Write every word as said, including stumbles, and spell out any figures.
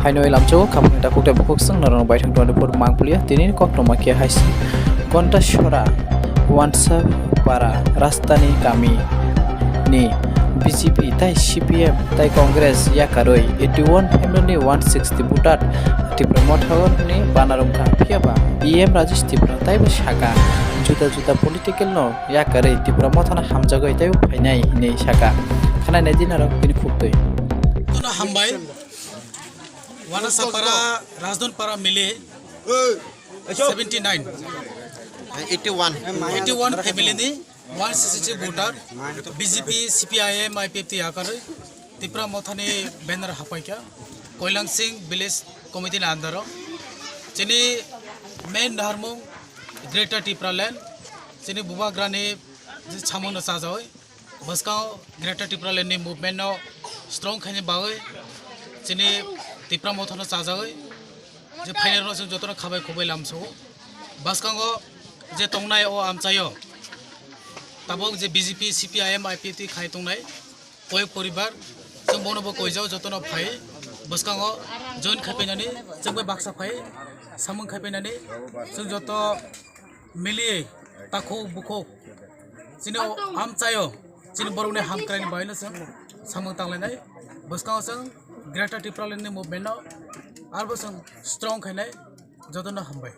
Haino lamchao khapangni takhuk tei bukhuk chwng norokno baithang twenty-four mangplia tini koktwma khe hai se. Gonta sora wansa para rastani kami ni B J P tei C P M tei Congress yakarwi eighty-one family ni one sixty voter Tipra Mothani bana romkha. Phiya ba P M Rajesh Tipra taibo saka juda juda political no yakarwi Tipra Mothano hamjagwi taibo phainai hinwi saka. Khwnainai di norok bini khuktwi. Jotono hambai. Wanasapara, Rajdhanpara mili seventy nine, eighty one, eighty one family ni one sixty voter B J P, C P I M, I P F T yakarwi Tipra Mothani banner hapaikha Koilang Singh Village Committee ni under o. Chini main naharmung Greater Tipraland, chini bubagrani je samungno chajawi. Bwskango Greater Tipraland ni movement no strong khaini bagwi chini Tipra Mothano chajagwi je phainairokno chwng jotono khabai khukbai lamsao. Bwskango je tongnai o amchaio tabuk je B J P, C P I M, I P F T khai tongnai koyek poribar, chwng bono bo koijao jotono phai bwskango join khaipainani chwng bai baksa phai samung khaipainani chwng joto miliwi takhuk bukhuk chini o amchaio chini borokni hamkraini bagwino chwng samung tanglainai. Bwskango chwng Greater Tipraland ni movement no arbo chwng strong khainai. Jotono hambai.